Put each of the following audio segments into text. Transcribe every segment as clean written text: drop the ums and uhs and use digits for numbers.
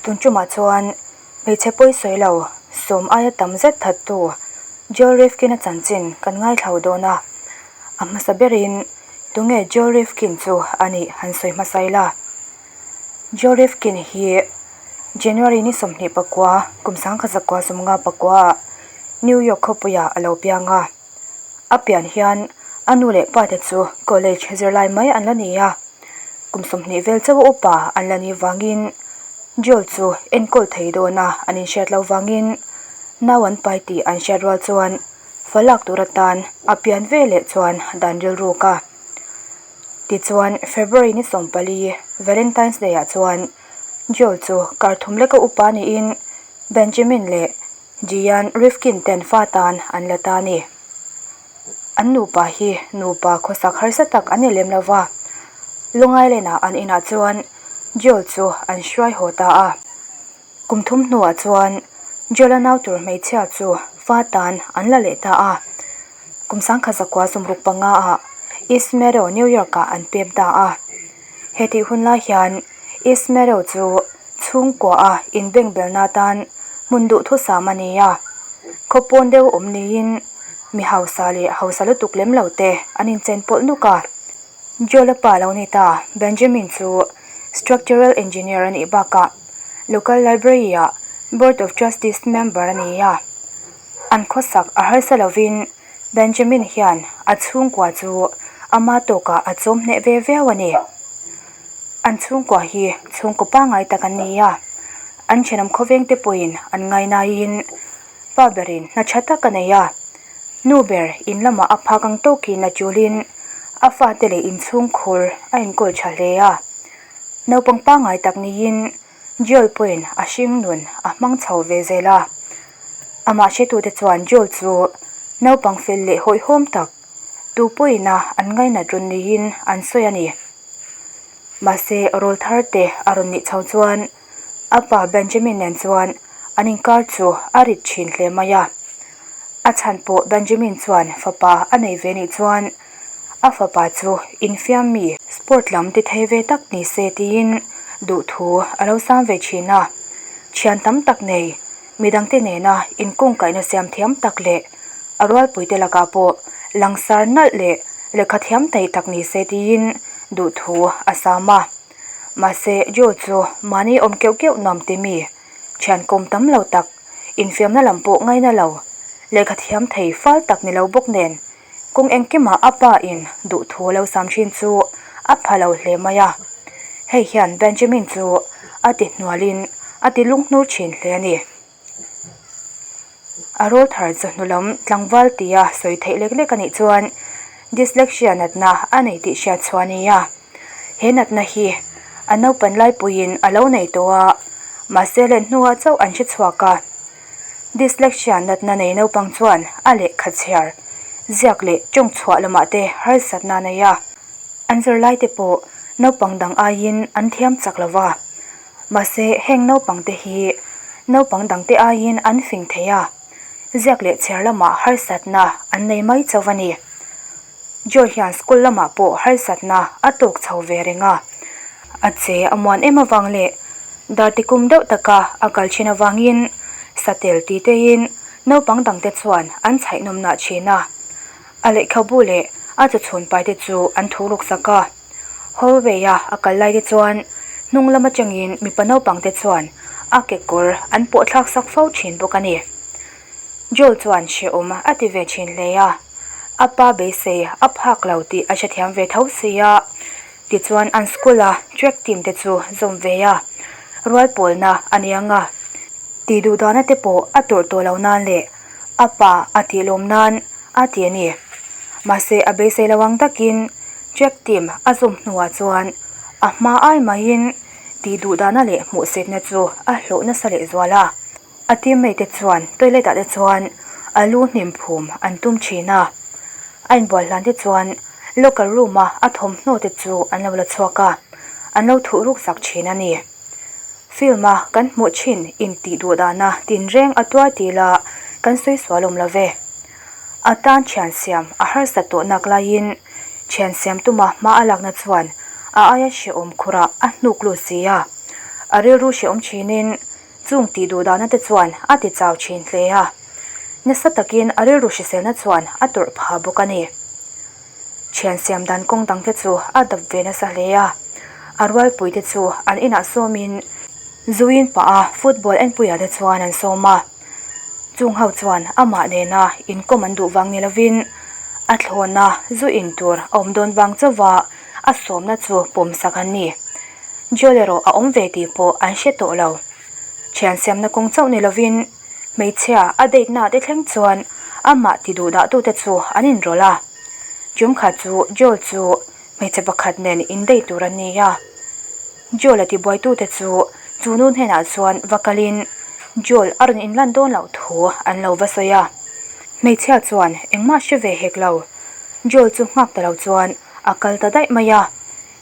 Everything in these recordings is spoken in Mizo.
Tun tumah chuan hmeichhe pawi sawi lo sawm aia tam zet thattu Joel Rifkin-a chanchin kan ngaithla dawn a. A hmasa berin tunge Joel Rifkin chu a nih han sawi hmasa ila. Joel Rifkin hi January ni 29 kum 1954 ah New York khawpuiah a lo piang a. A pian hian a nu leh pa te chu college zirlai mai an la ni a, kum 20 vel chauh a upa an la nih vangin Joel chu enkawl thei dawna an inhriat loh vangin nau an pai tih an hriat rual chuan fa lak tur atan a pian ve leh chuan dan rilruk a. Tichuan February ni 14 Valentine's Day ah chuan Joel chu kar thum leka upa niin Benjamin leh Jian Rifkin ten fa tan an la ta a ni. An nupa hi nupa khawsak harsa tak an ni lem lo va, Long Island-ah an inah chuan Joel chu an hruai haw ta a. Kum thum hnuah chuan Joel-a nau tur hmeichhia chu fa tan an la leh ta a. Kum sangkhat zakua 65 ah East Meadow, New York-ah an pem ta a. Hetih hun lai hian East Meadow chu Chhungkua a inbengbelna atan hmun duhthusam a ni a, khaw pawn deuh awm niin mi hausa leh hausa lutuk lem lo te an inchen pawlh nuk a. Joel-a pa lo ni ta Benjamin chu Structural Engineer a nih bakah Local Library-ah Board of Trustees member a ni a. An khawsak a harsa lovin Benjamin hian a chhungkua chu ama tawkah a chawm hneh ve viau a ni. An chhungkua hi chhungkaw pangngai tak an ni a, an thenawm khawveng te pawhin an ngainaiin pa berin hna tha tak a nei a, nu ber in lamah a phak ang tawkin a tulin a fate leh inchhungkhur a enkawl tha hle a. Naupang pangngai tak niin Joel pawhin a hring nun a hmang chho ve zel a, amah hretute chuan Joel chu naupang fel leh hawihhawm tak tu pawhin a an ngainat rawn niin an sawi a ni. Mahse, rawl thar te a rawn nih chho chuan a pa Benjamin nen chuan an inkar chu a rit thin hle mai a. A chhan pawh Benjamin chuan fapa a nei ve nih chuan a fapa chu infiam mi, sport lam ti thei ve tak ni se tiin duhthu a lo sang ve thin a. Thian tam tak nei, midangte nena inkungkaihna siam thiam tak leh a rualpuite lakah pawh langsar nalh leh lehkha thiam theih tak ni se tiin duhthu a sam a. Mahse, Joe chu mahni awm keuh keuh nuam ti mi, thian kawm tam lo tak, infiamna lam pawh ngaina lo, lehkha thiam thei fal tak ni lo bawk nen, kawng engkimah a pa in duhthu a lo sam thin chu a pha lo hle mai a. Hei hian Benjamin chu a ti hnualin a ti lunghnur thin hle a ni. A rawl thar chawhnu lam tlangval tia sawi theih lek lek a nih chuan dyslexia natna a nei tih hriat chhuah a ni a. He natna hi a naupan laipuiin a lo nei tawh a, mahse len hnuah chauh an hre chhuak a. Dyslexia natna nei naupang chuan a lehkha chhiar, ziak leh tawng chhuah lamah te harsatna a nei a. An zirlaite pawh naupang dang aiin an thiam chak lo va, mahse heng naupangte hi naupang dangte aiin an fing thei a, ziak leh chhiar lamah harsatna an nei mai chauh a ni. Joy hian school lamah pawh harsatna a tawk chho ve reng a, a che a muan em avang leh dar tikum deuh taka a kal thin avangin satel ti tein naupang dangte chuan an chhaihnawmnah thin a. A lehkhabu leh a chawchhun pai te chu an thu ruk sak a. Hallway a a kal lai te chuan hnung lam atangin mipa naupang te chuan a kekawr an pawh thlak sak fo thin bawk a ni. Joel chuan hrehawm a ti ve thin hle a, a pa beisei a phak lo tih a hrethiam ve tho si a. Tichuan an school a track team te chu zawm ve a, rual pawlna a ni ang a. Tih duh dana te pawh a tawrh tawh lo nan leh a pa a tih lawm nan a ti a ni. Mahse a beisei lo ang takin track team a zawm hnuah chuan a hma ai maiin tih duh dana leh hmuhsitna chu a hlawh nasa leh zual a. A teammate te chuan toilet ah te chuan a lu hnim phum an tum thin a. A inbual hlan te chuan locker room a a thawmhnaw te chu an lo la chhuak a, an lo thuh ruk sak thin a ni. Film a kan hmuh thin intih duh dana tinreng a tuar tih lah kan sawi sual awm lo ve. A tan thian siam a harsat tawh nak laiin thian siam tuma hma a lakna chuan a aia hrehawm khurah a hnuk lut si a. A rilru hrehawm thinin chung tih duh dahna te chuan a ti chau thin hle a. Nasa takin a rilru hriselna chuan a tawrh phah bawk a ni. Thian siam dan kawng dang te chu a dap ve nasa hle a. A rualpui te chu an inah sawmin zuin pah a football enpuiah te chuan an sawm a. Chung ho chuan amah nena inkawm an duh vang ni lovin a thlawna zu in tur a awm dawn vang chauha a sawmna chu pawmsak an ni. Joel erawh a awm ve tih pawh an hre tawh lo. Thian siamna kawng chauh ni lovin hmeichhia a date na te thleng chuan amah ti duh dah tute chu an inrawlh a. Tum khat chu Joel chu hmeichhe pakhat nen in date tur an ni a. Joel a tibuaitute chu chu nu hnenah chuan va kalin Joel a rawn inlan dawn loh thu an lo va sawi a. Hmeichhia chuan engmah hre ve hek lo. Joel chu nghak ta lo chuan a kal ta daih mai a.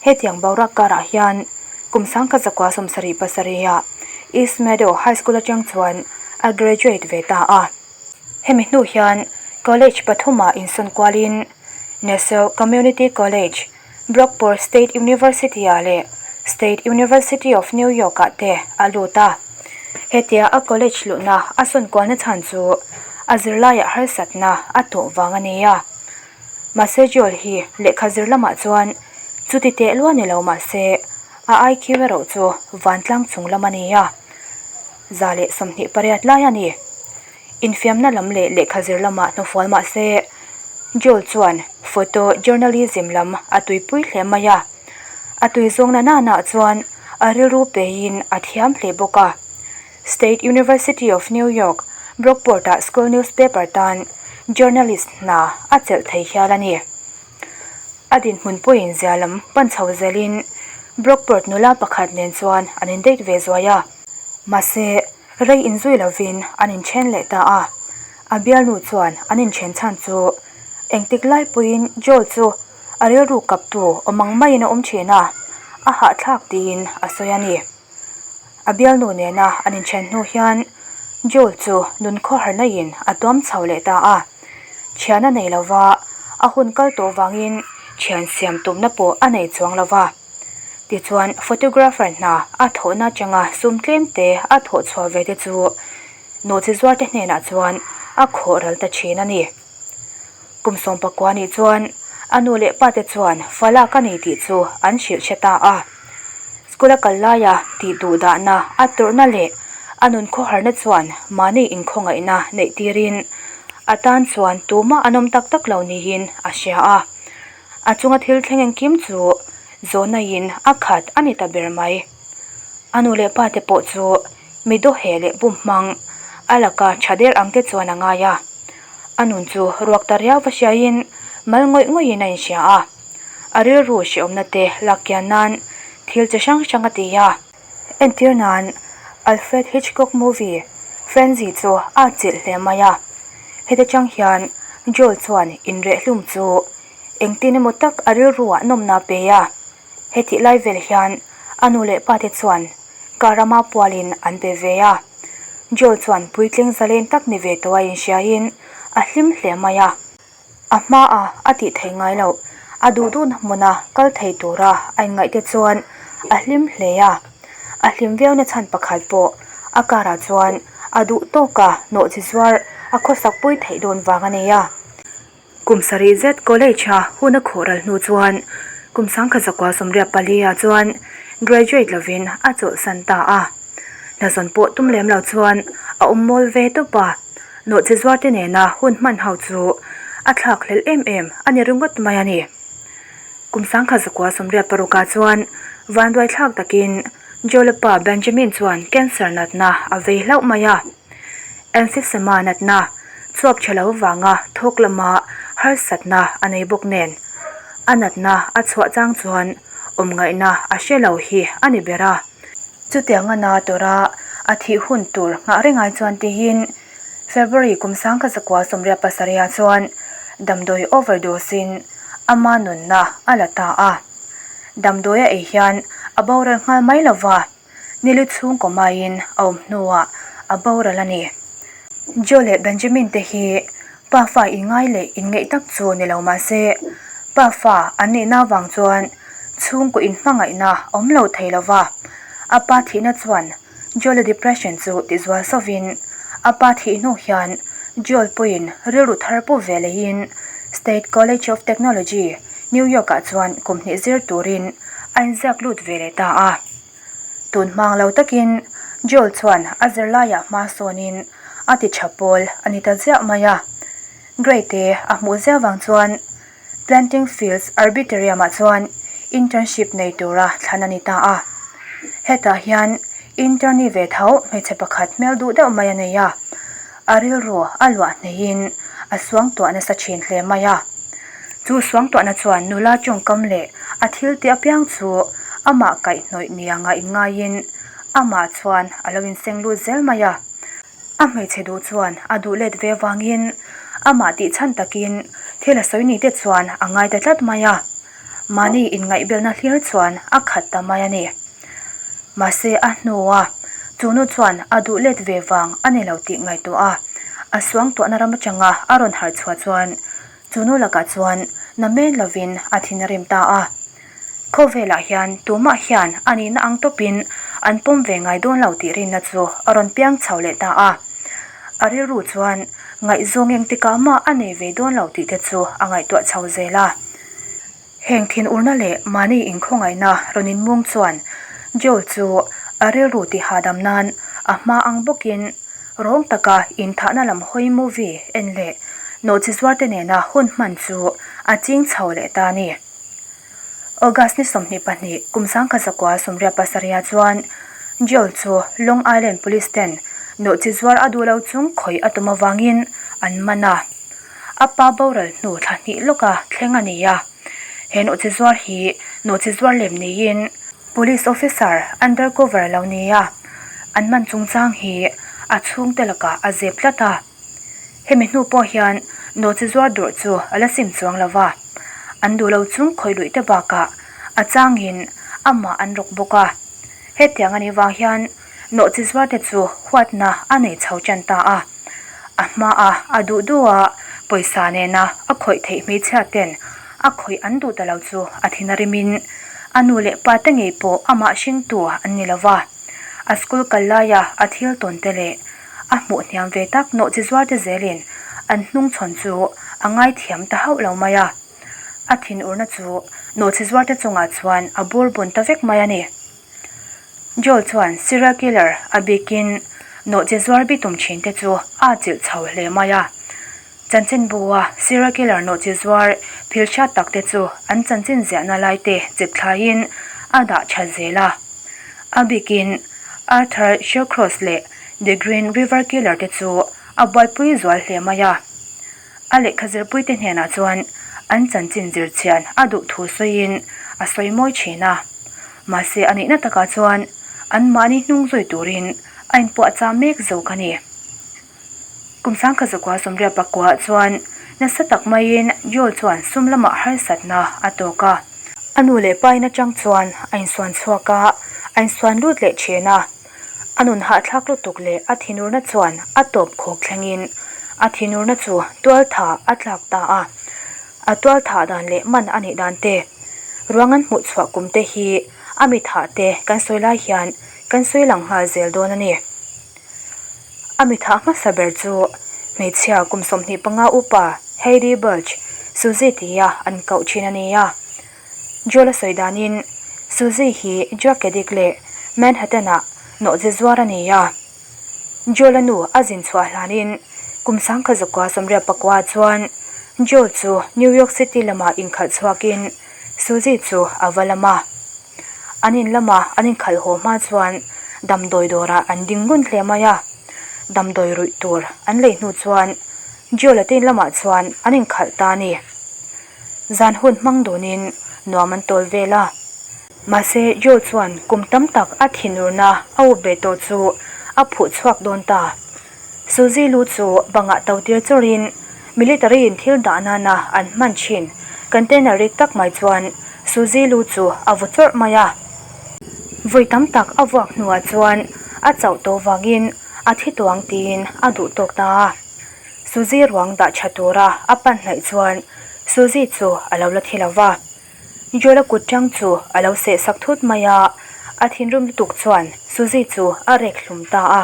Hetiang boruak karah hian kum sangkhat zakua 77 ah East Meadow High School atang chuan a graduate ve ta a. Hemi hnu hian college pathumah insawn kualin Nassau Community College, Brockport State University-ah leh State University of New York-ah te a lut a. Hetia a college luhna a sawn kualna chhan chu a zirlaiah harsatna a tawh vang a ni a. Mahse Joel hi lehkha zir lamah chuan chuti teh lua ni lo mahse a IQ erawh chu vantlang chung lam a ni a, 128 lai a ni. Infiamna lam leh lehkha zir lamah hnufual mahse Joel chuan photo journalism lam a tuipui hle mai a, a tui zawngna nana chuan a rilru peiin a thiam hle bawk a. State University of New York, Brockport-ah school newspaper tan journalist hna a chelh thei hial a ni. A dinhmun pawhin zia lam pan chho zelin Brockport nula pakhat nen chuan an indate ve zuai a. Mahse, rei inzui lovin an inthen leh ta a. A bialnu chuan an inthen chhan chu engtik lai pawhin Joel chu a rilru kaptu awm ang maiin a awm thin a, a hahthlak tiin a sawi a ni. A bialnu nena an inthen hnu hian Joel chu nun khawharnaiin a tuam chho leh ta a. Thian a nei lova, a hun kal tawh vangin thian siam tumna pawh a nei chuang lova. Tichuan photographer hna a thawhna atanga sum tlem te a thawh chhuah ve te chu nawhchi zuar te hnenah chuan a khawh ral ta thin a ni. Kum 19 nih chuan a nu leh pa te chuan fa lak a ni tih chu an hrilh hre ta a. School a kal laia tih duh dahna a tawrhna leh a nun khawharna chuan mahni inkhawngaihna neih tirin a tan chuan tumah an awm tak tak lo niin a hria a. A chunga thil thleng engkim chu zawhnaiin a khat a ni ta ber mai. A nu leh pa te pawh chu mi dawheh leh bum hmang a laka tha der ang te chuan a ngai a. A nun chu ruak ta riau va hriaiin mal ngawih ngawihin a inhria a. A rilru hrehawmna te lak kian nan thil chi hrang hrang a ti a. Entir nan Alfred Hitchcock movie Frenzy chu a chilh hle mai a. Heti chang hian Joel chuan inrehhlum chu engtin emaw tak a rilruah nawmna a pe a. Hetih lai vel hian a nu leh pa te chuan Karama pualin an pe ve a. Joel chuan puitling zalen tak ni ve tawh a inhriain a hlim hle mai a. A hmaah a tih theih ngai loh, a duh duhna hmuna kal thei tura a inngaih te chuan a hlim hle a. A hlim viauna chhan pakhat pawh a karah chuan a duh tawka nawhchi zuar a khawsak pui theih dawn vang a nei a. Kum sarih zet college a hun a khawh ral hnu chuan kum 1984 ah chuan graduate lovin a chawlhsan ta a. Hnazawn pawh tum lem lo chuan a awm mawl ve tawp a, nawhchi zuar te nena hun hman ho chu a thlak hlelh em em a ni ringawt mai a ni. Kum 1986 ah chuan vanduai thlak takin Jolepa Benjamin chuan cancer natna a vei hlauh mai a. Emphysema natna chuap tha lo avanga thawk lama harsatna a nei bawk nen, a natna a chhuah chang chuan awm ngaihna a hre lo hi a ni ber a. Chutianga na tawrha a thih hun tur nghah reng ai chuan tiin February kum 1987 ah chuan damdawi overdose in ama nunna a la ta a. Damdawi a ei hian a boral nghal mai lova. Nili chhungkaw maiin a awm hnuah a boral a ni. Joe leh Benjamin te hi pafa inngai leh inngeih tak chu ni lo mah se, pafa an nihna avang chuan chhungkaw inhmangaihna awm lo thei lo va. A pa thihna chuan Joel-a depression chu tizual sovin, a pa thih hnu hian Joel pawhin rilru thar pu ve lehin State College of Technology, New York-ah chuan kum hnih zir turin a inziak lut ve leh ta a. Tun hmang lo takin Joel chuan a zirlaiah hma sawnin a ti tha pawl a ni ta ziah mai a. Grade a hmuh ziah vang chuan Planting Fields Arbiterium-ah chuan internship nei tura thlan a ni ta a. Hetah hian intern-i ve tho hmeichhe pakhat hmel duh deuh mai a nei a, a rilru a luah hneihin a suangtuah nasa thin hle mai a. Chu suangtuahna chuan nula tawngkam leh a thil tih apiang chu amah kaihhnawih nianga inngaiin amah chuan a lo inseng lut zel mai a. A hmeichhe duh chuan a duh let ve avangin amah tih chhan takin thil a sawi ni te chuan a ngai ta tlat mai a, mahni inngaihbelna hlir chuan a khat ta mai a ni. Mahse a hnua chu nu chuan a duh let ve vang a ni lo tih ngaihtuah a, a suangtuahna ram atanga a rawn harh chhuah chuan chu nu lakah chuan na men lovin a thin a rim ta a. Khawvelah hian tumah hian a nihna ang tawpin an pawm ve ngai dawn lo tih rinna chu a rawn piang chho leh ta a. A rilru chuan ngaihzawng engtikah mah a nei ve dawn lo tih te chu a ngaihtuah chho zel a. Heng thinurna leh mahni inkhawngaihna rawn inmung chuan Joel chu a rilru tih hahdam nan a hma ang bawkin rawng taka inthahna lam hawi movie en leh nawhchizuarte nena hun hman chu a ching chho leh ta a ni. August ni 22 kum 1900 sawmriat pasarihah chuan Joel chu Long Island Police ten nawhchi zuar a duh lo chung khawih a tum avangin an man a. A pa boral hnu thla hnih lawka thleng a ni a. He nawhchi zuar hi nawhchi zuar lem niin Police officer undercover lo ni a, an man chungchang hi a chhungte lakah a zep tlat a. Hemi hnu pawh hian nawhchi zuar dawrh chu a la sim chuang lo va, an duh lo chung khawih luih te bakah a changin amah an rawk bawk a. Hetiang a nih vang hian nawhchi zuar te chu huatna a nei chho tan ta a. A hmaa a duh duha pawisa nena a khawih theih hmeichhia ten a khawih an duh ta lo chu a thin a rimin a nu leh pa te ngei pawh amah hringtu an ni lo va. A school kal laia a thil tawn te leh a hmuh hniam ve tak nawhchi zuar te zelin an hnungchhawn chu a ngaithiam ta hauh lo mai a. A thinurna chu nawhchi zuar te chungah chuan a bur bun ta vek mai a ni. Joel chuan serial killer a bikin nawhchi zuar bitum thin te chu a chilh chho hle mai a. Chanchinbua serial killer nawhchi zuar phil hriat tak te chu an chanchin ziahna lai te chip thlaiin a dah tha zel a. A bikin Arthur Shawcross leh The Green River Killer te chu a buaipui zual hle mai a. A lehkha zirpuite hnenah chuan an chanchin zirchhian a duh thu sawiin a sawi mawi thin a. Mahse a nihna takah chuan anmahni hnung zui turin a inpuahchah mek zawk a ni. Kum 1900 sawmriat pakuah chuan nasa tak maiin Joel chuan sum lamah harsatna a tawk a. A nu leh pa in atang chuan a insuan chhuak a, a insuan lut leh thin a. A nun hahthlak lutuk leh a thinurna chuan a tawp khawk thlengin a thinurna chu tualtha a tlak ta a. A tualthah dan leh man a nih dan te, ruang an hmuh chhuah kum te hi a mithah te kan sawi lai hian kan sawi lang nghal zel dawn a ni. A mithah hmasa ber chu hmeichhia kum 25 upa Heidi Burch, Suzy tia an koh thin a ni a. Joel a sawi danin Suzy hi drug addict leh Manhattan-ah nawhchi zuar a ni a. Joel-a nu a zin chhuah hlanin kum 1989 chuan Joel chu New York City lamah inkhalh chhuakin Suzy chu a va lam a. An in lama an inkhalh haw hma chuan damdawi dawrah an ding ngun hle mai a, damdawi ruih tur an lei hnu chuan Joel-a te in lamah chuan an inkhalh ta a ni. Zan hun hmang dunin nuam an tawl vel a. Mahse Joel chuan kum tam tak a thinurna a up ve tawh chu a phuh chhuak dawn ta. Suzy lu chu bangah to tir chawrin military in thil dah nana an hman thin container rik tak mai chuan Suzy lu chu a vaw chawrh mai a. Vawi tam tak a vuak hnuah chuan a chauh tawh vangin a thi tuang tiin a duh tawk ta a. Suzy ruang dah tha tura a pan hnaih chuan Suzy chu a lo la thi lo va. Joel-a kut tang chu a lo seh sak thut mai a, A thinrim lutuk chuan Suzy chu a rek hlum ta a.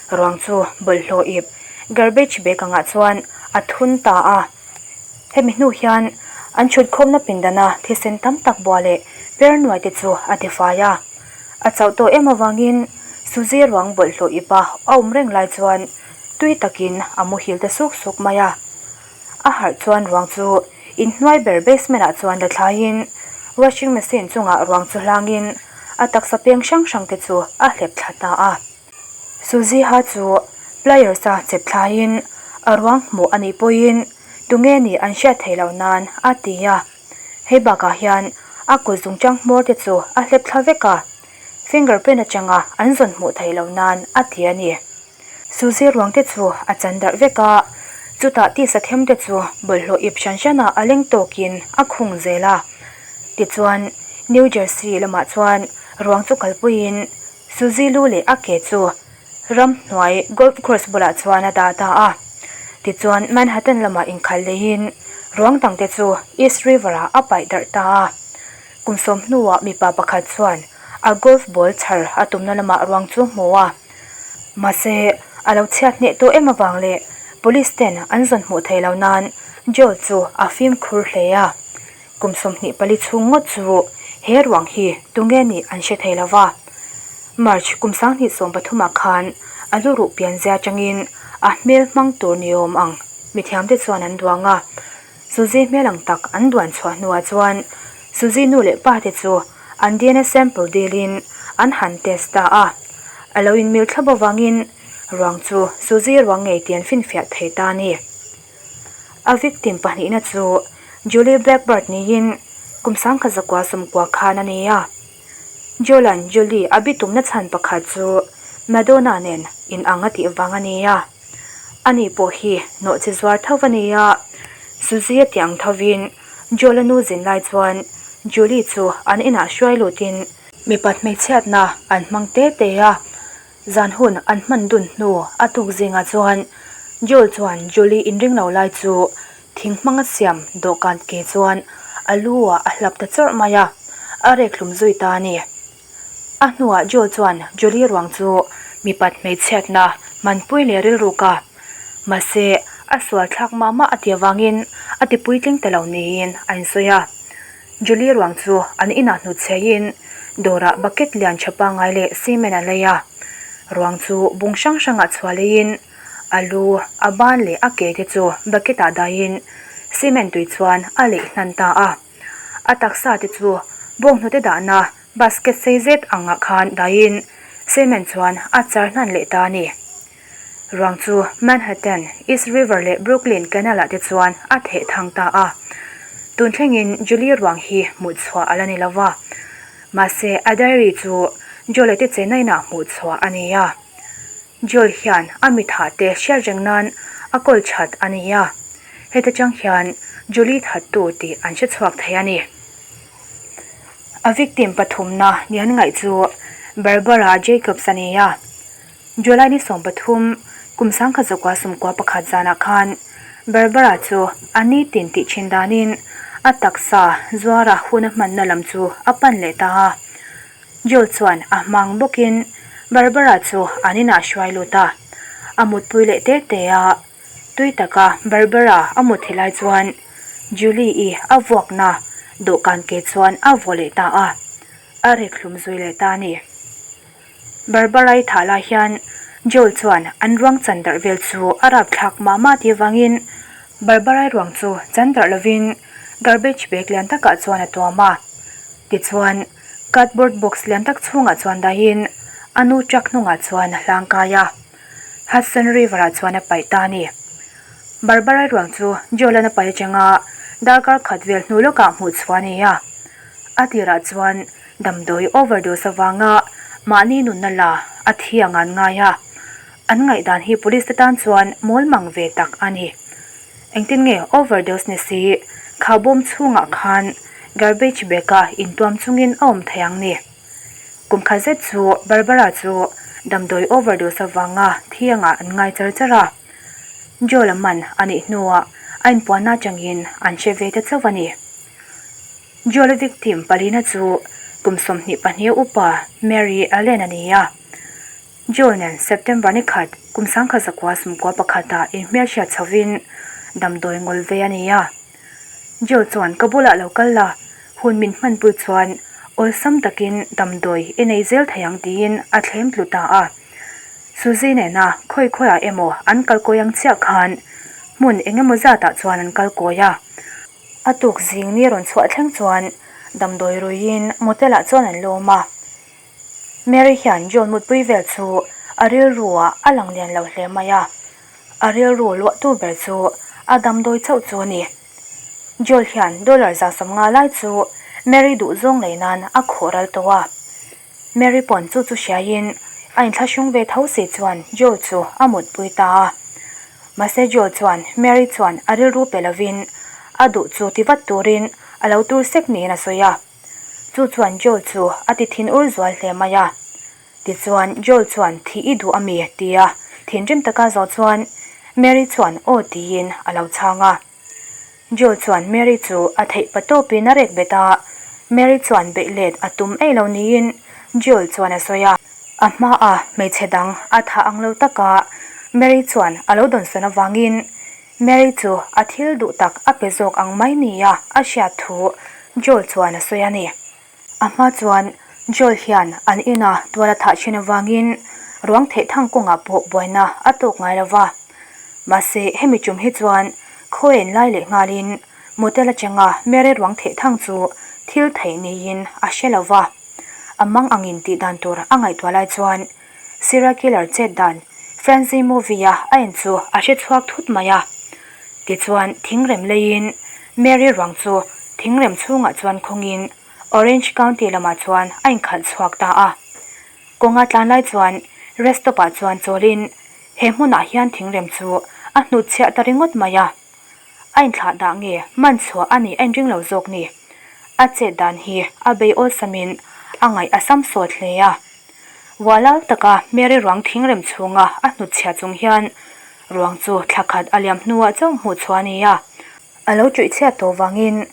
Ruang chu bawlhhlawh ip garbage bag angah chuan a thun ta a. Hemi hnu hian an chhutkhawmna pindana thisen tam tak bua leh per nuai te chu a tifai a. A chauh tawh em avangin Suzy ruang bawlhhlawh ip a awm reng lai chuan tui takin a muhil ta suk suk mai a. A harh chuan ruang chu inhnuai ber basement ah chuan la thlaiin washing machine chungah ruang chu hlangin a taksa peng hrang hrang te chu a hlep thla ta a. Suzy ha chu pliers a chep thlaiin a ruang hmuh a nih pawhin tunge nih an hriat theih loh nan a ti a. Hei bakah hian a kut zungchang hmawr te chu a hlep thla vek a, fingerprint atanga an zawn hmuh theih loh nan a ti a ni. Suzy ruang te chu a chan darh vek a, chutah tisa them te chu bawlhhlawh ip hran hran ah a leng tawkin a khung zel a. Tichuan, New Jersey lamah chuan ruang chu kalpuiin Suzy lu leh a ke chu ramhnuai golf course bulah chuan a dah ta a. Tichuan, Manhattan lamah inkhalh leiin ruang dang te chu East River ah a paih darh ta a. Kum sawm hnuah mipa pakhat chuan a golf ball chhar a tumna lamah ruang chu hmu a. Mahse, a lo chhiat hneh tawh em avang leh police ten an zawn hmuh theih loh nan Joel chu a fimkhur hle a. Kum 24 chhung ngawt chu he ruang hi tunge nih an hre thei lo va. March kum 2013 ah khan a lu ruh pianzia atangin a hmel hmang tur ni awm ang mithiamte chuan an duang a. Suzy hmel ang tak an duan chhuah hnuah chuan Suzy nu leh pa te chu an DNA sample dilin an han test ta a. A lo inmil thlap avangin ruang chu Suzy ruang ngei tih an finfiah thei ta a ni. A victim pahnihna chu Julie Blackbird niin kum sangkhat zakua sawmkua khan a ni a. Joel-a'n Julie a bitumna chhan pakhat chu Madonna nen inang a tih vang a ni a. Ani pawh hi nawh chi zuar tho a ni a, Suzy a tih ang thovin Joel-a nu zin lai chuan Julie chu an inah hruai lutin mipat hmeichhiatna an hmang te te a, zan hun an hman dun hnu a tuk zingah chuan Joel chuan Julie inring lo lai chu thing hmanga siam dawhkan ke chuan a lu ah a hlap ta chawrh mai a, a rek hlum zui ta a ni. A hnuah Joel chuan Julie ruang chu mipat hmeichhiatna hmanpui leh rilruk a, mahse a sual thlak mah mah a ti avangin a ti puitling ta lo niin a insawi a. Julie ruang chu an inah hnutchheiin dawrah bucket lian tha pangngai leh cement a lei a. Ruang chu bung hrang hrangah chhuah leiin a lu, a ban leh a ke te chu bucket ah dahin cement tui chuan a leih hnan ta a. A taksa te chu bawnghnute dahna Basket sei zet angah khan dahin cement chuan a char hnan leh ta a ni. Ruang chu Manhattan, East River leh Brooklyn Canal ah te chuan a theh thang ta a. Tun thlengin Julie ruang hi hmuh chhuah a la ni lo va. Mahse a diary chu Joel-a te Chennai-ah hmuh chhuah a ni a. Joel hian a mithah te hriat reng nan a kawl that a ni a, heta chang hian Julie thattu tih an hre chhuak thei a ni. A victim pathumna ni an ngaih chu Barbara Jacobs a ni a, July ni 13 kum sangkhat zakua sawmkua pakhat zanah khan Barbara chu a nitin tih thin danin a taksa zuara hun a hmanna lam chu a pan leh ta a. Joel chuan a hmang bawkin Barbara chu an inah hruai lut a, a mutpui leh te te a. Tui taka Barbara a mut thei lai chuan Julie-i a vuakna dawhkan ke chuan a vaw leh ta a, a rek hlum zui leh ta a ni. Barbara-i thah lai hian Joel chuan an ruang chan darh vel chu a rapthlak mah mah tih avangin Barbara-i ruang chu chan darh lovin garbage bag lian takah chuan a tuam a. Tichuan, cardboard box lian tak chhungah chuan dahin a nu truck hnungah chuan a hlang kai a, Hudson River-ah chuan a paih ta a ni. Barbara ruang chu Joel-a'n a paih atanga darkar khat vel hnu lawkah hmuh chhuah a ni a. A tirah chuan damdawi overdose avanga mahni nunna la a thi ang an ngai a, an ngaihdan hi police te tan chuan mawl mang ve tak a ni. Engtin nge overdose ni si, kha bawm chhungah khan garbage bag a intuam chungin a awm thei ang ni. Kum khat zet chu Barbara chu damdawi overdose avanga thi angah an ngai char char a. Joel a man a nih hnuah a inpuanna atangin an hre ve ta chauh a ni. Joel-a victim palina chu kum 22 upa Mary Allen a ni a. Joel nen September ni khat kum 1991 ah inhmelhriat chhovin damdawi ngawl ve a ni a. Joel chuan ka bulah lo kal la, hun min hmanpui chuan awlsam takin damdawi i nei zel thei ang tiin a thlem tlu ta a. Suzy nena khawi khawiah emaw an kal kawi ang chiah khan hmun eng emaw zatah chuan an kal kawi a. A tuk zing ni rawn chhuah thleng chuan damdawi ruiin motel ah chuan an lawm a. Mary hian John mutpui vel chu a rilru ah a lang lian lo hle mai a. A rilru luahtu ber chu a damdawi chauh chu a ni. Joel hian dollar 150 lai chu Mary duhzawng lei nan a khawh ral tawh a. Mary pawn chu chu hriaiin a inthlahrung ve tho si chuan Joel chu a mutpui ta a. Mahse Joel chuan Mary chuan a rilru pe lovin a duh chu ti vat turin a lo tur sek niin a sawi a. Chu chuan Joel chu a ti thin ur zual hle mai a. Tichuan Joel chuan thih i duh a mi? tia thinrim taka zawh chuan Mary chuan aw tiin a lo chhang a. Joel chuan Mary chu a theih pa tawpin a rek bet a, Mary chuan beih let a tum ei lo niin Joel chuan a sawi a. A hmaa hmeichhe dang a thah ang lo taka Mary chuan a lo dawnsawn avangin Mary chu a thil duh tak a pe zawk ang mai nia a hriat thu Joel chuan a sawi a ni. A hma chuan Joel hian an ina tual a thah thin avangin ruang theih thang kawngah pawh buaina a tawk ngai lo va. Mahse, hemi tum hi chuan khawiain lai leh nghalin motel atanga Mary ruang theih thang chu thil theih niin a hre lo va. A mang angin tih dan tur a ngaihtuah lai chuan Serial killer chet dan Frenzy movie-a a en chu a hre chhuak thut mai a. Tichuan, thingrem leiin Mary ruang chu thingrem chhungah chuan khawngin Orange County lamah chuan a inkhalh chhuak ta a. Kawnga tlan lai chuan rest stop-ah chuan chawlin he hmunah hian thingrem chu a hnutchhiah ta ringawt mai a. A inthlah dah nge man chhuah a nih a inring lo zawk ni. A chet dan hi a bei awlsamin a ngaih a sam sawt hle a. Ualau taka Mary ruang thingrem chhunga a hnutchhiah chung hian ruang chu thla khat a liam hnuah chauh hmuh chhuah a ni a. A lo ṭuihchhiat tawh vangin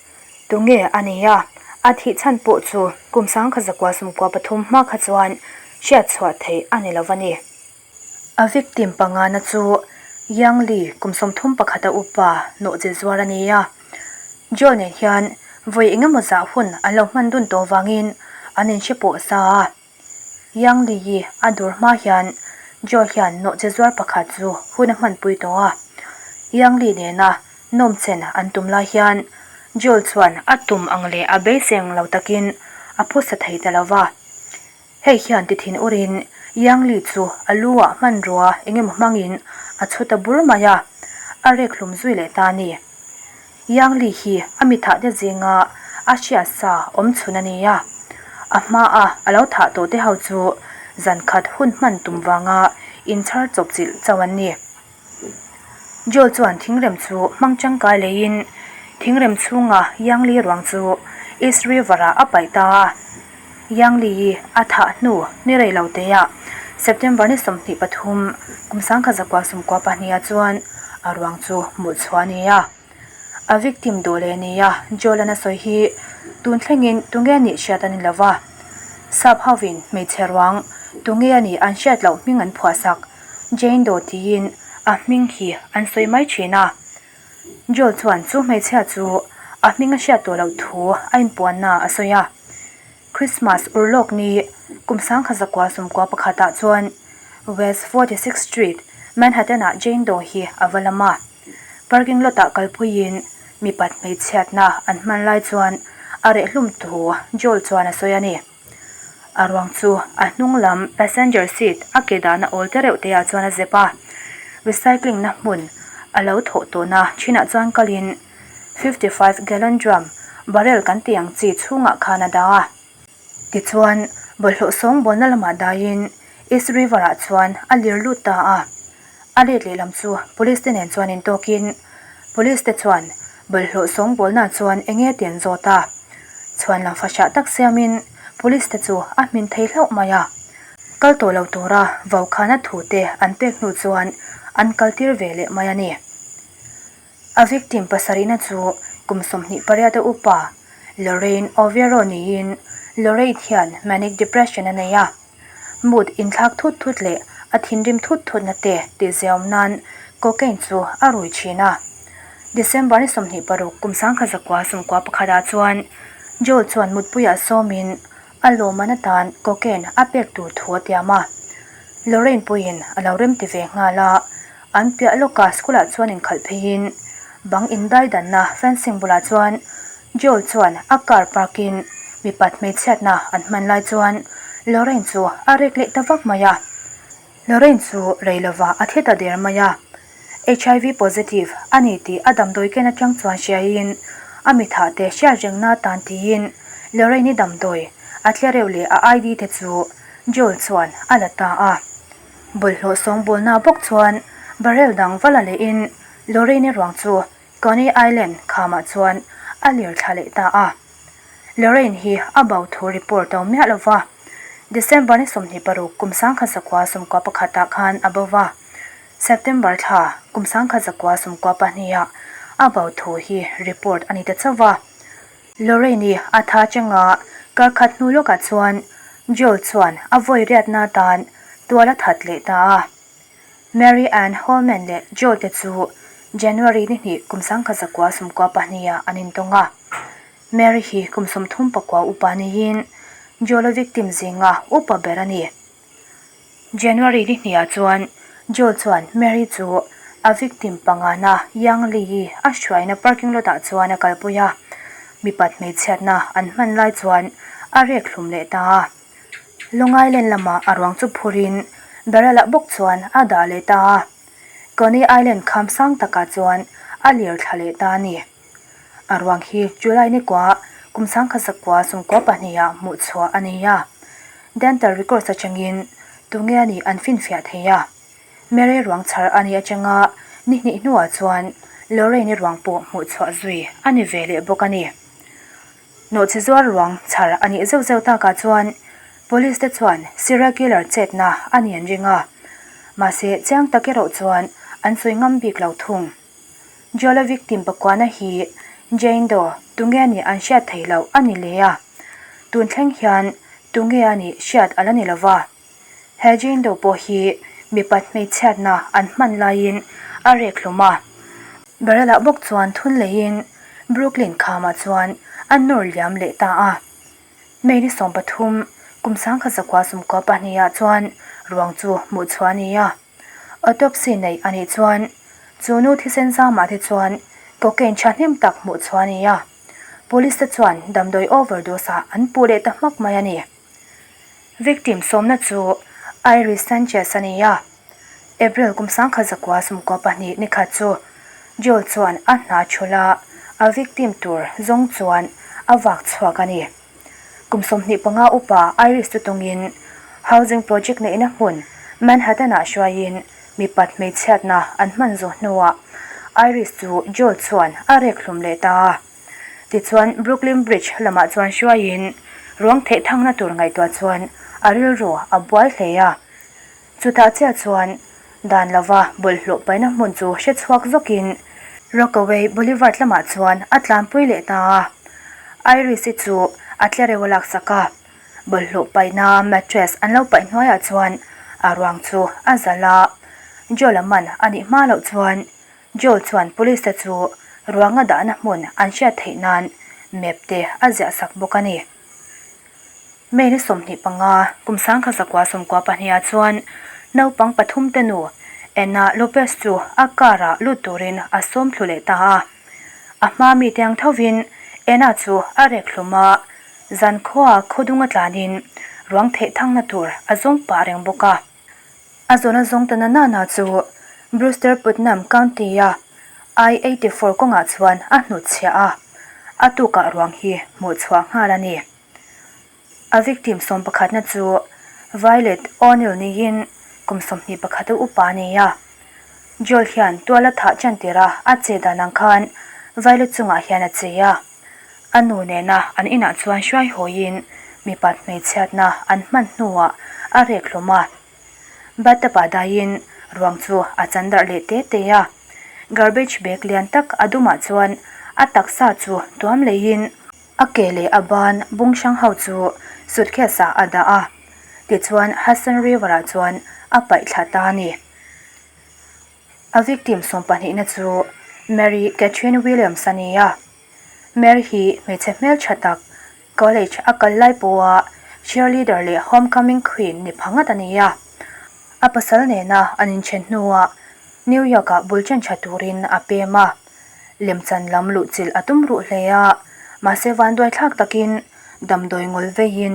tunge a ni a, a thih chhan pawh chu kum 1993 hma kha chuan hriat chhuah theih a ni lo a ni. A victim pangana chu Yang Li kum 31 a upa nawhchi zuar a ni a. Joe nen hian vawi engemaw zah hun an lo hman dun tawh vangin an inhre pawh sa a. Yang Li hi a dur hma hian Joe hian nawhchi zuar pakhat chu hun a hmanpui tawh a. Yang Li nena nawmchen an tum lai hian Joe chuan a tum ang leh a beiseng lo takin a phusa thei ta lo va. Hei hian ti thin urin Yang Li chu a lu ah hmanrua eng emaw hmangin a chhu ta bur mai a, a rek hlum zui leh ta a ni. Yang Li hi a mi thah te zinga a hriat sa awm chhun a ni a, a hma a a lo thah tawh te ho chu zan khat hun hman tum vanga inchhar chawp chilh chauh an ni. Joel chuan thingrem chu hmang tangkai leiin thingrem chhunga Yang Li ruang chu East River-ah a paih ta a. Yang Li-i a thah hnu ni rei lo teah September ni 23 kum 1992 ah chuan a ruang chu hmuh chhuah a ni a. A victim duh leh nia Joel-an a sawi hi tun thlengin tunge nih hriat a ni lo va. Sap hovin hmeichhe ruang tunge a nih an hriat loh hming an phuahsak Jane Doe tiin a hming hi an sawi mai thin a. Joel chuan chu hmeichhia chu a hming a hriat tawh loh thu a inpuanna a sawi a. Christmas urlawk ni kum 1991 ah chuan West 46th Street, Manhattan-ah Jane Doe hi a va lam a. Parking lot ah kalpuiin mipat hmeichhiatna an hman lai chuan a reh hlum thu Joel chuan a sawi a ni. A ruang chu a hnung lam passenger seat a ke dahna awl te reuh te ah chuan a zep a. Recycling na hmun a lo thawh tawhna thinah chuan kalin 55 gallon drum barrel kan tih ang chi chhungah khan a dah a. Tichuan, bawlhhlawh sawngbawlna lamah daiin East River-ah chuan a lir lut ta a. A let lehlam chu Police te nen chuan intawkin Police te chuan bawlhhlawh sawngbawlna chuan eng nge tih an zawt a. Chhuan lam fahrah tak siamin Police te chu a hmin thei hlauh mai a. Kal tawh lo tura vaukhana thu te an pek hnu chuan an kaltir ve leh mai a ni. A victim pasarihna chu kum 28 a upa Lorraine Overo niin. Lorraine hian manic depression a nei a, mood inthlak thut thut leh a thinrim thut thutna te tihziaawm nan cocaine chu a rui thin a. December ni 26 kum sangkhat zakua sawmkua pakhatah chuan Joel chuan mutpuiah sawmin a lawmman atan cocaine a pek tur thu a tiam a. Lorraine pawhin a lo remti ve nghal a, an piah lawka school ah chuan inkhalh pheiin bang indaidanna fencing bulah chuan Joel chuan a car park in mipat hmeichhiatna an hman lai chuan Lorraine chu a rek leh ta vak mai a. Lorraine chu rei lova a thi ta der mai a. HIV positive a ni tih a damdawi ken atang chuan hriaiin a mithah te hriat rengna atan tiin Lorraine-i damdawi a tlereuh leh a ID te chu Joel chuan a la ta a. Bawlhhlawh sawngbawlna bawk chuan barrel dang va la lehin Lorraine-i ruang chu Coney Island khamah chuan a lir thla leh ta a. Lorraine hi a bo thu report a awm miah lo va. December ni 26 kum 1991 ah khan a bo va. September thla kum 1992 ah a bo thu hi report a ni ta chauh va. Lorraine-i a tha changa kar khat hnu lawkah chuan Joel chuan a vawi riatna atan tual a that leh ta a. Mary Ann Holman leh Joe te chu January ni hnih kum 1992 ah an intawng a. Mary hi kum 34 upa niin Joel-a victim zinga upa ber a ni. January ni hnih ah chuan Joe chuan Mary chu a victim pangana Yang Li-i a hruaina parking lot ah chuan a kalpui a, mipat hmeichhiatna an hman lai chuan a rek hlum leh ta a. Long Island lamah a ruang chu phurin barrel ah bawk chuan a dah leh ta a, Coney Island kham sang takah chuan a lir thla leh ta a ni. A ruang hi July ni kua kum 1992 ah hmuh chhuah a ni a, dental records atangin tunge a nih an finfiah thei a. Mary ruang chhar a nih atanga ni hnih hnuah chuan Lorraine-i ruang pawh hmuh chhuah zui a ni ve leh bawk a ni. Nawhchi zuar ruang chhar a nih zeuh zeuh takah chuan Police te chuan serial killer chetna a ni an ring a, mahse chiang tak erawh chuan an sawi ngam bik lo thung. Joel-a victim pakuana hi Jane Doe tunge a nih an hriat theih loh a ni leh a, tun thleng hian tunge a nih hriat a la ni lova. He Jane Doe pawh hi mipat hmeichhiatna an hman laiin a rek hlum a. Barrel-ah bawk chuan thun leiin Brooklyn khamah chuan a nawr liam leh ta a. May ni 13, kum 1992 ah chuan ruang chu hmuh chhuah a ni a. Autopsy neih a nih chuan chu nu thisen zamah te chuan cocaine thahnem tak hmuh chhuah a ni a. Police te chuan damdawi overdose ah an puh leh ta hmak mai a ni. Victim sawmna chu Iris Sanchez a ni a. April kum 1992 ni khat chu Joel chuan a hna thul a, a victim tur zawng chuan a vak chhuak a ni. Kum 25 upa Iris chu tawngin housing project neihna hmun Manhattan-ah hruaiin mipat hmeichhiatna an hman zawh hnuah Iris chu Joel chuan a rek hlum leh ta a. Tichuan Brooklyn Bridge lamah chuan hruaiin ruang theih thangna tur ngaihtuah chuan a rilru a buai hle a. Chutah chiah chuan dan lova bawlhhlawh paihna hmun chu hre chhuak zawkin Rockaway Boulevard lamah chuan a tlanpui leh ta a. Iris-i chu a tlereuh a laksak a, bawlhhlawh paihna mattress an lo paih hnuaiah chuan a ruang chu a zalh a. Joel-a man a nih hma loh chuan Joel chuan police te chu ruanga dahna hmun an hriat theih nan map te a ziah sak bawk a ni. May ni 25, kum 1992 ah chuan naupang pathum te nu Anna Lopez chu a car ah lut turin a sawm thlu leh ta a. A hma mi te ang thovin Anna chu a rek hlum a, zankhua khawdung a tlanin ruang theih thangna tur a zawng pah reng bawk a. A zawna zawng ta na nana chu Brewster Putnam County-a I-84 kawngah chuan a hnutchhiah a, a tukah ruang hi hmuh chhuah nghal a ni. A victim sawmpakhatna chu Violet O'Neill niin kum 21 a upa a ni a. Joel hian tual a thah tan tir a, a che dan ang khan Violet chungah hian a che a. A nu nena an inah chuan hruai hawiin mipat hmeichhiatna an hman hnuah a rek hlawm a. Bathtub-ah daiin ruang chu a chan darh leh te te a. Garbage bag lian tak a dumah chuan a taksa chu tuam leiin. A ke leh a ban bung hrang ho chu suitcase ah a dah a, tichuan Hudson River ah chuan a paih thla ta a ni. A victim sawmpahnihna chu Mary Catherine Williams a ni a. Mary hi hmeichhe hmeltha tak, college a kal lai pawha cheerleader leh homecoming queen ni pha ngat a ni a. A pasal nena an inthen hnuah New York-ah bul chen tha turin a pem a. Lemchan lam luhchilh a tum ruh hle a, mahse vanduai thlak takin damdawi ngawl veiin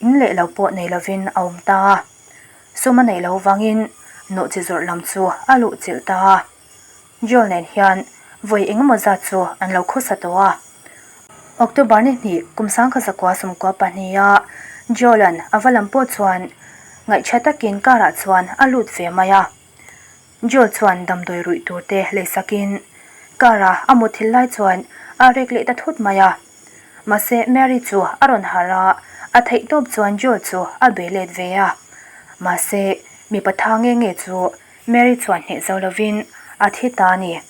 in leh lo pawh nei lovin a awm ta a. Sum a neih loh vangin nawhchi zawrh lam chu a luh chilh ta a. Joel nen hian vawi engemaw zat chu an lo khawsa tawh a. October ni hnih kum sangkha zakua sawmkua pahniha Joel-a'n a va lam pawh chuan ngaihṭha takin car-ah chuan a lut ve mai a. Joel chuan damdawi ruih tur te lei sakin car-a a mutthilh lai chuan a rek leh ta thut mai a. Mahse Mary chu a rawn harh a, a theih tawp chuan Joel chu a bei let ve a. Mahse mipa tha nge nge chu Mary chuan hneh zo lovin a thi ta a ni.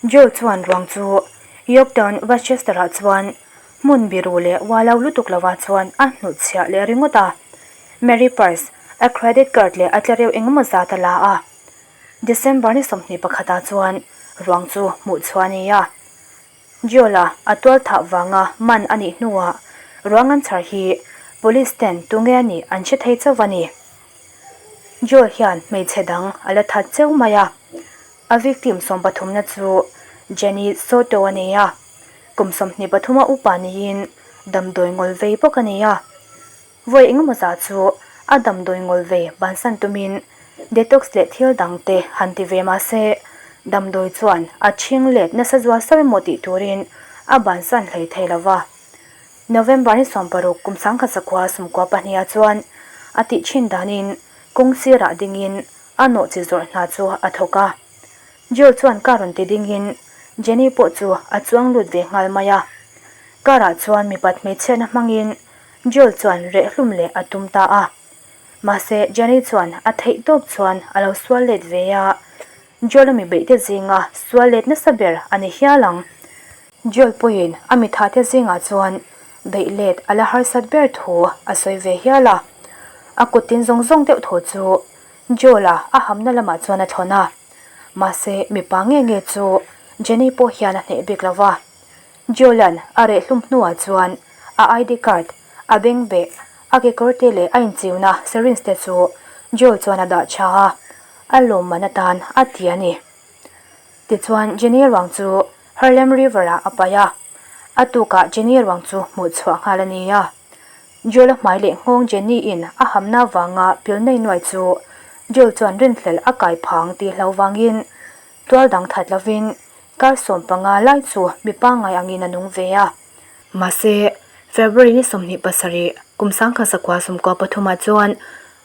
Joel chuan ruang chu Yorktown, Westchester-ah chuan hmun biru leh ualau lutuk lovah chuan a hnutchhiah leh ringawt a. Mary purse, a credit card leh a tlareuh engemaw zat a la a. December ni 21 pakhatah chuan ruang chu hmuh chhuah a ni a. Joel-a a tual thah vanga man a nih hnuah ruang an chhar hi police ten tunge a nih an hre thei chauh a ni. Joel hian hmeichhe dang a la that cheu mai a. A victim sawmpathumna chu Jenny Soto a ni a, kum 23 a upa niin damdawi ngawl vei bawk a ni a. Vawi engemaw zah chu a damdawi ngawl vei bansan tumin detox leh thil dang te han ti ve mah se, damdawi chuan a ṭhing let nasa zual sauh emaw tih turin a bansan hlei thei lo va. November ni 16 kum 1900 sawmkua pahniha chuan a tih ṭhin danin kawng sirah dingin a nawhchi zawrh hna chu a thawk a. Joel chuan car rawn ti dingin Jenny pawh chu a chuang lut ve nghal mai a. Car ah chuan mipat hmeichhiatna hmangin Joel chuan reh hlum leh a tum ta a. Mahse Jenny chuan a theih tawp chuan a lo sual let ve a. Joel a mi beihte zinga sual let nasa ber a ni hial ang. Joel pawhin a mithate zingah chuan beih let a la harsat ber thu a sawi ve hial a. A kut tin zawng zawng deuh thaw chu Joel-a a hamna lamah chuan a thlawn a. Mahse mipa nge nge chu Jenny pawh hian a hneh bik lo va. Joel-a'n a reh hlum hnuah chuan a ID card, a bengbeh, a kekawrte leh a inchiuna syringe te chu Joel chuan a dah tha a, a lawmman atan a ti a ni. Tichuan Jenny ruang chu Harlem River-ah a paih a, a tukah Jenny ruang chu hmuh chhuah nghal a ni a. Joel-a hmai leh nghawng Jenny-in a hamna vanga pil nei nuai chu Joel chuan rinhlelh a kai phang tih hlo vangin tual dang that lovin kar 15 lai chu mi pangngai angin a nung ve a. Mahse, February ni 27 kum 1993 pathumah chuan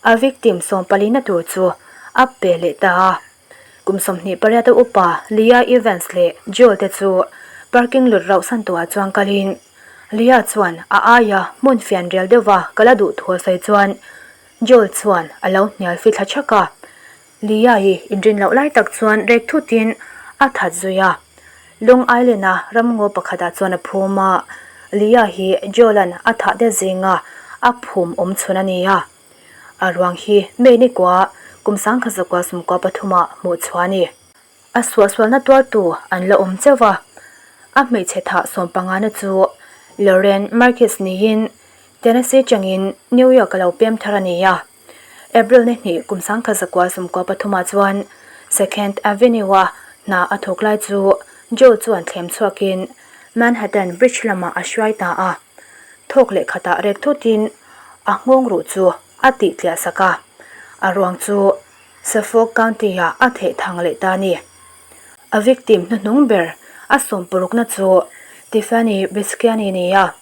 a victim sawmpalina tur chu a pe leh ta a. Kum 28 a upa Leah Evans leh Joel te chu parking lot rauh san tuah chuan kalin Leah chuan a aia hmun fian rial deuhva kal a duh thu a sawi chuan Joel chuan a lo hnial fithla thak a. Leah hi inrin loh lai tak chuan rek thutin a that zui a. Long Island-a ramngaw pakhatah chuan a phum a, Leah hi Joel-a'n a thah te zinga a phum awm chhun a ni a. A ruang hi May ni kua kum 1900 sawmkua pathumah hmuh chhuah a ni. A suahsualna tuartu an la awm cheuh va, a hmeichhe thah sawmpangana chu Lauren Marquez niin Tennessee changin New York a lo pem thar a ni a. April ni hnih kum 1900 sawmkua pathumah chuan Second Avenue-a hna a thawk lai chu Joe chuan thlem chhuakin Manhattan Bridge lamah a hruai ta a. Thawk leh khatah rek thutin a nghawng ruh chu a tih tliah sak a, a ruang chu Suffolk County-ah a theh thang leh ta a ni. A victim hnuhnung ber a sawm parukna chu Tiffany Brisciani ni a,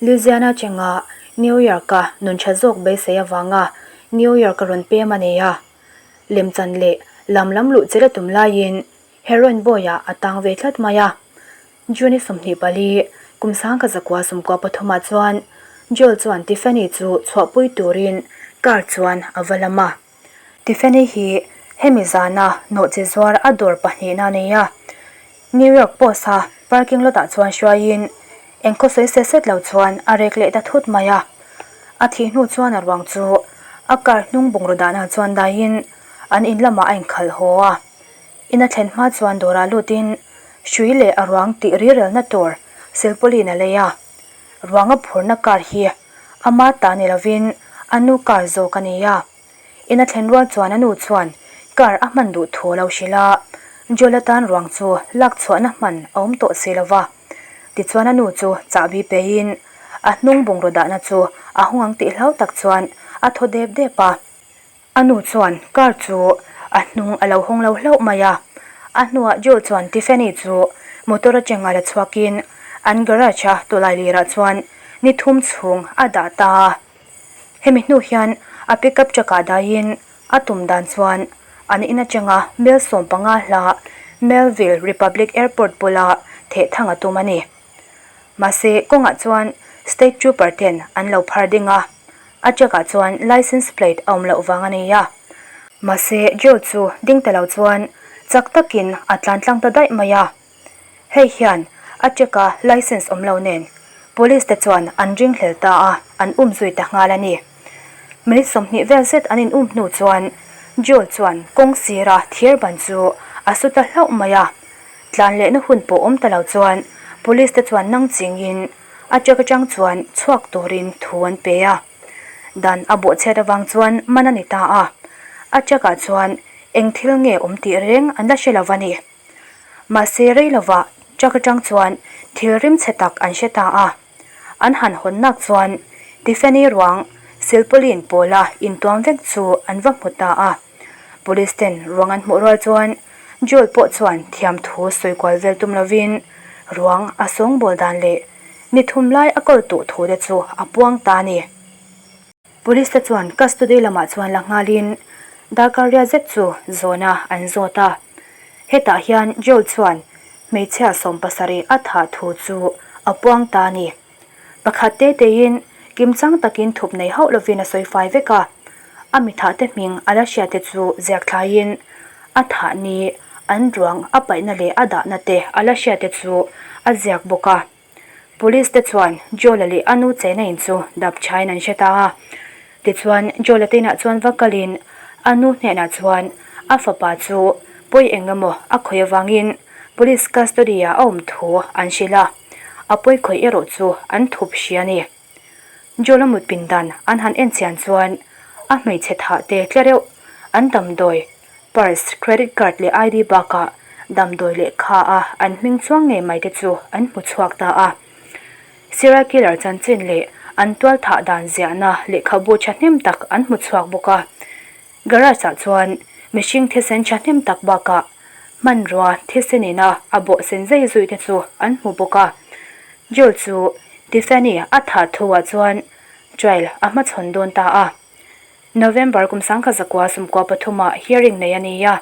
Louisiana chenga New York-a nun tha zawk beisei avanga New York-a rawn pem a ni a, lemchan leh lam lam luh chel a tum laiin heroin bawiah a tang ve tlat mai a. June 24, kum 1900 sawmkua pathumah chuan Joel chuan Tiffany chu chhuahpui turin car chuan a va lam a. Tiffany hi hemi zana nawhchi zuar a dawr pahnihna a nei a. New York Post-a parking lot-ah chuan hruaiin. Engkhaw sawi set set lo chuan a rek leh ta thut mai a. A thih hnu chuan a ruang chu a car hnung bungraw dahna chuan daiin an in lamah a inkhalh haw a. In a thlen hma chuan dawrah lutin hrui leh a ruang tih rirelna tur silpauline a lei a. Ruang a phurna car hi ama ta ni lovin a nu car zawk a ni a. In a thlen rual chuan a nu chuan car a hman duh thu a lo hrilh a, Joel atan ruang chu lak chhuahna hman a awm tawh si lo va. Tichuan a nu chu chahbi peiin a hnung bungraw dahna chu a hung ang tih hlau tak chuan a thaw dep dep a. A nu chuan car chu a hnung a lo hawng lo hlauh mai a. A hnuah Joel chuan Tiffany chu motor atanga la chhuakin an garage a tawlai lirah chuan ni thum chhung a dah ta a. Hemi hnu hian a pickup truck ah daiin a tum dan chuan an in atanga mel 15 hla Melville Republic Airport bula theh thang a tum a ni. Mahse, kawngah chuan State Trooper ten an lo phar ding a, a truck ah chuan license plate a awm loh vang a ni a. Mahse, Joe chu ding ta lo chuan chak takin a tlan tlang ta daih mai a. Hei hian a check a license awm lo nen police te chuan an ringhlel ta a, an um zui ta nghal a ni. Minute 20 vel zet an in um hnu chuan Joel chuan kawng sira thir ban chu a su ta hlauh mai a. Tlan lehna hun pawh awm ta lo chuan police te chuan nang chingin a check atang chuan chhuak turin thu an pe a. Dan a bawhchhiat avang chuan man a ni ta a, a check ah chuan eng thil nge awm tih reng an la hre lo va ni. Mahse rei lovah truck atang chuan thil rim chhe tak an hre ta a. An han hawn nak chuan Tiffany ruang silpauline pawla intuam vek chu an va hmu ta a. Police ten ruang an hmuh rual chuan Joel pawh chuan thiamthu sawi kual vel tum lovin ruang a sawngbawl dan leh ni thum lai a kawl tuh thu te chu a puang ta a ni. Police te chuan custody lamah chuan la nghalin darkar riat zet chu zawna an zawt a. Hetah hian Joel chuan hmeichhia 70 a thah thu chu a puang ta a ni. Pakhat te teiin kimchang takin thup nei hauh lovin a sawi fai vek a. A mi thah te hming a la hriat te chu ziak thlaiin a thah ni an ruang a paihna leh a dahna te a la hriat te chu a ziak bawk a. Police te chuan Joel-a leh a nu chena in chu dap thain an hre ta a. Tichuan Joel-a te inah chuan va kalin a nu hnenah chuan a fapa chu pawi eng emaw a khawih avangin police custody-ah a awm thu an hrilh a, a pawi khawih erawh chu an thup hri a ni. Joel-a mut pindan an han en chian chuan a hmeichhe thah te tle reuh an damdawi Purse, credit card leh ID bakah damdawi lehkha a an hming chuang ngei mai te chu an hmu chhuak ta a. Serial killer chanchin leh an tual thah dan ziahna lehkhabu thahnem tak an hmu chhuak bawk a. Garage ah chuan mihring thisen thahnem tak bakah hmanrua thisen ina a bawh sen zai zui te chu an hmu bawk a. Joel chu Tiffany a thah thu ah chuan trial a hmachhawn dawn ta a. November kum 1993 ah hearing nei a ni a,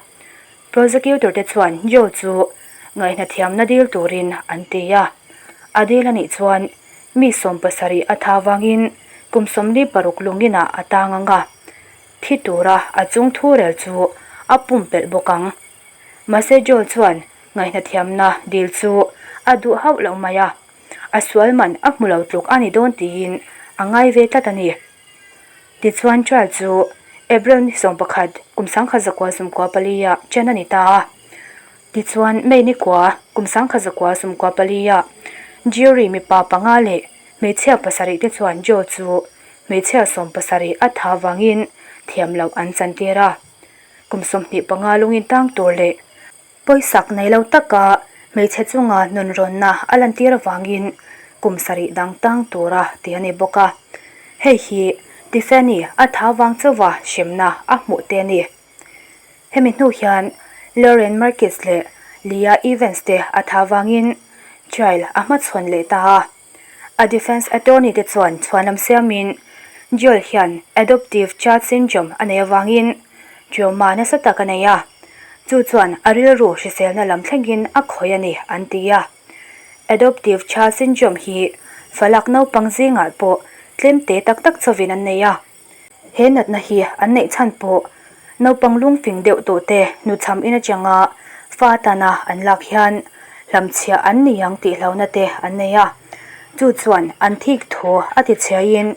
prosecutor te chuan Joe chu ngaihnathiamna dil turin an ti a. A dil a nih chuan mi 70 a tha vangin kum 46 lungin ah a tang ang a, thi tura a chung thu rel chu a pumpelh bawk ang. Mahse Joe chuan ngaihnathiamna dil chu a duh hauh loh mai a, a sual man a hmu lo tluk a ni dawn tiin a ngai ve tlat a ni. Tichuan trial chu April ni 11 kum 1994 ah chen a ni ta a. Tichuan May ni kua kum 1994 ah jury mipa panga leh hmeichhia pasarih te chuan Joe chu hmeichhia 70 a tha vangin thiam loh an chantir a. Kum 25 lungin tang tur leh Pawisak nei lo taka hmeichhe chunga nunrawnna a lantir avangin kum sarih dang tang tura ti a ni bawk a. Hei hi Tiffany a tha vang chauha hremna a hmuh te a ni. Hemi hnu hian Lauren Marquez leh Leah Evans te a tha vangin trial a hmachhawn leh ta a. A defense attorney te chuan chhuanlam siamin Joel hian adoptive child syndrome a nei avangin trauma nasa tak a nei a, chu chuan a rilru hriselna lam thlengin a khawih a ni an ti a. Adoptive child syndrome hi falak naupang zingah pawh tlemte tak tak chawin an nei a. He natna hi an neih chhan pawh naupang lungfing deuh tawh te nuchham in atanga fa tana an lak hian hlamchhiah an ni ang tih hlauhna te an nei a. Chu chuan an thik thu a ti chhiaiin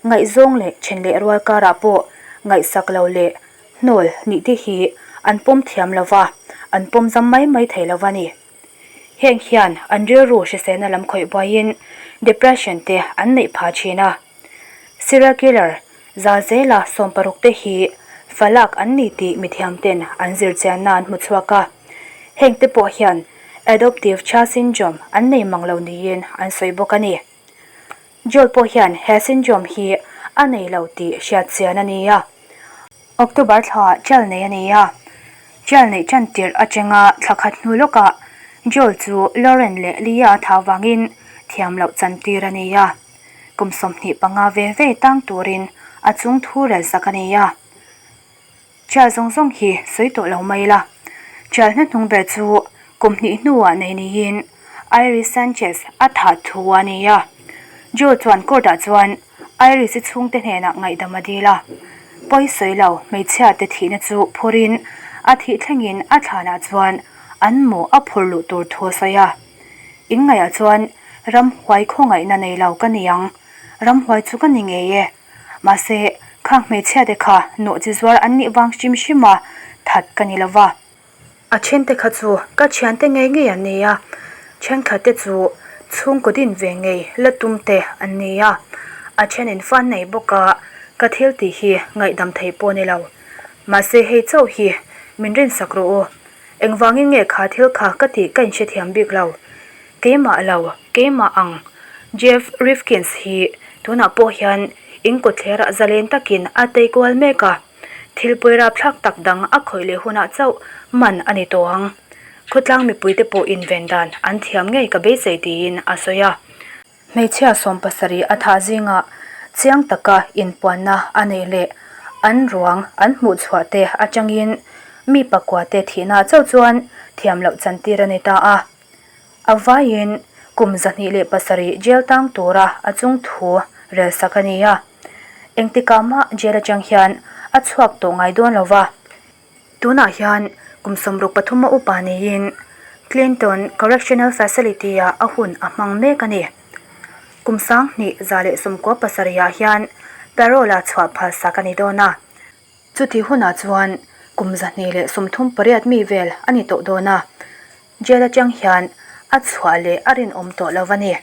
ngaihzawng leh then leh rual karah pawh ngaihsak lo leh hnawl nih te hi an pawm thiam lo va, an pawm zam mai mai thei lo va ni. Heng hian an rilru hriselna lam khawih buaiin depression te an neih phah thin a. Serial killer za zela 60 te hi falak an ni tih mithiam ten an zirchianna an hmu chhuak a. Heng te pawh hian adoptive child syndrome an nei mang lo niin an sawi bawk a ni. Joel pawh hian he syndrome hi a nei lo tih hriatchian a ni a. October thla child nei a ni a. Child neih tan tirh atanga thla khat hnu lawkah Joel chu Lauren leh Leah tha vangin thiam loh chan tir a ni a. Kum 25 ve ve tang turin a chung thu rel sak a ni a. Child zawng zawng hi sawi tawh lo mai la. Child hnuhnung ber chu kum hnih hnuah nei niin Iris Sanchez a thah thu a ni a. Joe chuan court ah chuan Iris-i chhungte hnenah ngaihdam a dil a. Pawi sawi lo hmeichhia te thihna chu phurin a thih thlengin a thlanah chuan an mawh a phur luh tur thu a sawi a. Inngaihah chuan ramhuai khawngaihna nei lo ka ni ang. Ramhuai chu ka ni ngei e. Mahse, khang hmeichhia te kha nawh chi zuar an nih vang hrim hrim a, that ka ni lo va. A thente kha chu ka thiante ngei ngei an ni a, thenkhat te chu chhungkaw din ve ngei la tum te an ni a. A thenin fan nei bawk a, ka thil tih hi ngaihdam thei pawh ni lo. Mahse hei chauh hi min rinsak rawh u. Engvangin nge kha thil kha ka tih ka inhrethiam bik lo. Keimah lo, keimah ang. Jeff Rifkins hi tunah pawh hian in kawtthlerah zalen takin a tei kual mek a, thil pawi rapthlak tak dang a khawih leh hunah chauh man a ni tawh ang. Khawtlang mipuite pawh inven dan an thiam ngei ka beisei tiin a sawi a. Hmeichhia 70 a thah zingah chiang taka inpuanna a neih leh an ruang an hmuh chhuah te atangin mi pakua te thihna chauh chuan thiam loh chantir a ni ta a. A vaiin kum 27 jail tang tura a chung thu rel sak a ni a. Engtikah mah jail atang hian a chhuak tawh ngai dawn lo va. Tunah hian kum 63 a upa niin Clinton Correctional Facility-ah a hun a hmang mek a ni. Kum 2197 ah hian parole-a chhuah phalsak a ni dawn a. Chutih hunah chuan kum 238 mi vel a ni tawh dawn a. Jail atang hian a chhuah leh a rinawm tawh lo a ni.